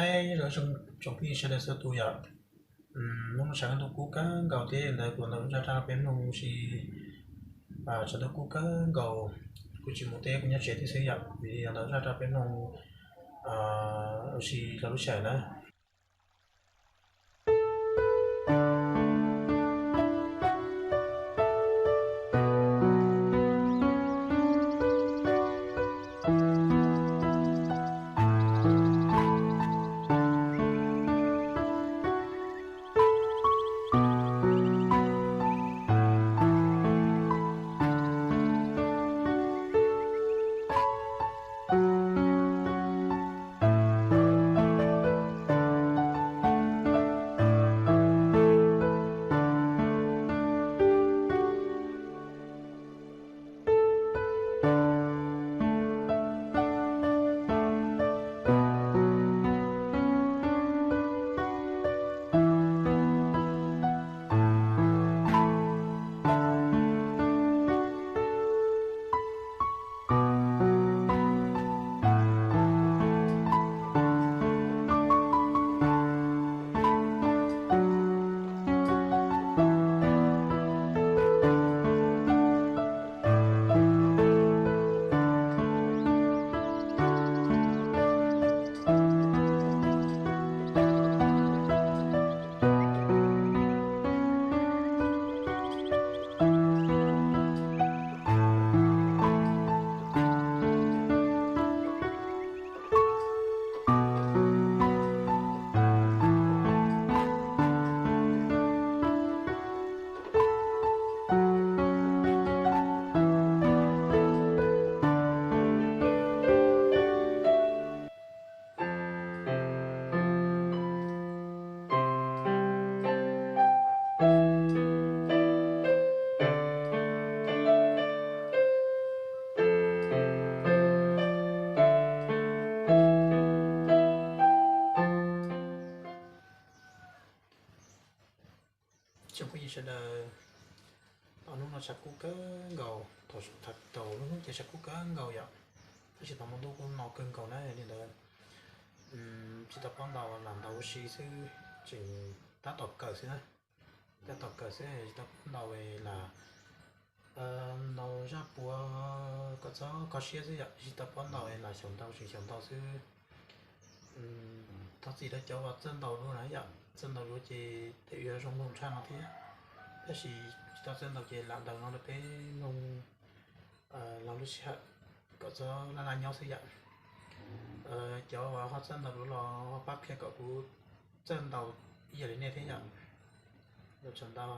Nyob zoo tsoom phooj ywg sawv daws txhua tus yom. Hnub no tshav ntuj kub kawg nkaus thiab ntawd kuv ntau zaj raj peb mloog ua si, tshav ntuj kub kawg nkaus, kuv tsis mus teb kuv nyob tsev thiab xwb yom, vim li ntau zaj raj peb mloog ua si rau lub sij hawm na. Tsoom phooj ywg sawv daws, hnub no tshav kub kawg nkaus, thaum lub hnub ces tshav kub kawg nkaus yom, tab sis thaum hmo ntuj kuj no kawg nkaus na, li ntawd tsis tau pab ntaus, lam ntaus ua si xwb, tseem tab tom kawm xwb na, tab tom kawm xwb tsis tau pab ntaus lam ntaus zaj puav kom txhob kho siab xwb yom, tsis tau pab ntaus lam xyaum ntau tseem xyaum ntau xwb. Thov txim rau cov uas txawj ntaus dua na yom, txawj ntaus dua ces tej zaum yuav zoo mloog tshaj no thiab, tab sis tsis tau txawj ntaus ces lam ntaus no rau peb mloog los lub sij hawm kom txhob laj laj nyob xwb yom. Cov uas ho txawj ntaus dua los ho pab qhia kom kuv txawj ntaus ib yam li nej thiab yom. Ua tsaug ntau.